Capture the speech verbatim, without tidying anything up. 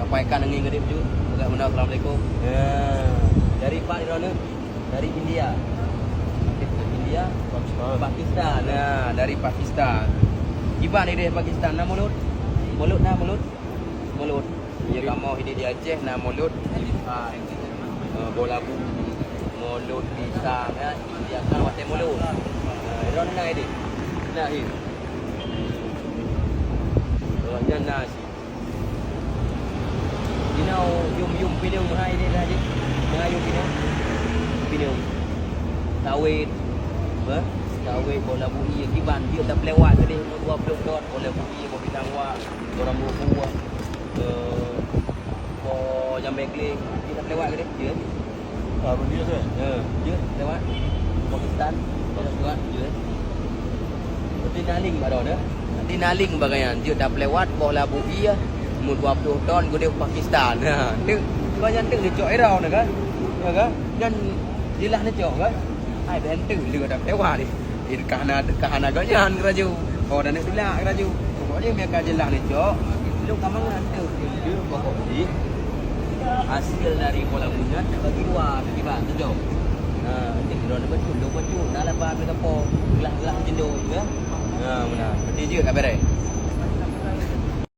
Sampaikan angin gadek jeuet. Peugah meunan, assalamualaikum. Ya. Dari pat droeneuh? Dari India. India? Pakistan. Pakistan. Nah, dari Pakistan. Kiban idéh Pakistan, na mulod? Mulod na mulod? Mulod. Ya, kamoe idéh di Aceh na mulod. Ah, eh, bola bu. Mulod pisang, ya. India kan watèe mulod. Nah, droeneuh na idéh. Nah, hi. Droeneuh na si. Jinoe yum-yum pineung hai deh dah jih. Nah, yum pineung. Pineung. Sawét. Bah, sawét boh labu ie kiban jeuet tapeulewat keudeh dua ploh ton boh labu ie, boh pisang wak, boh rambutan buah. Eh, boh jambé glé. Jeuet tapeulewat keudeh, jeuet. Ah, beutôi, sir. Ya, jeuet lewat Pakistan. Lewat, jeuet. Berarti naling baroe dah. Berarti naling bagai nyan. Jeuet dah lewat boh labu ie, mu dua ploh ton gudeh Pakistan. Ha, tu. Kau nyan tu licok irau dah kan? Ya kan? Nyan jeulaih licok kan? Ai, ben tu dia dah lewat ni. Eh, ka hana, ka hana gobnyan keuraju. Oh, dan tulak keuraju. Pokoknya, biar ka jeulaih ni, Cok. Lôn ka mangat tu. Dia pokok jih. Hasil dari bola munyat nak bagi dua, bagi bak tu, Cok. Ha, nanti kita ada betul, dua betul. Nah, lapan kita po. Gelah-gelah jendol, ya. Ha, benar. Berarti jeuet tak beres?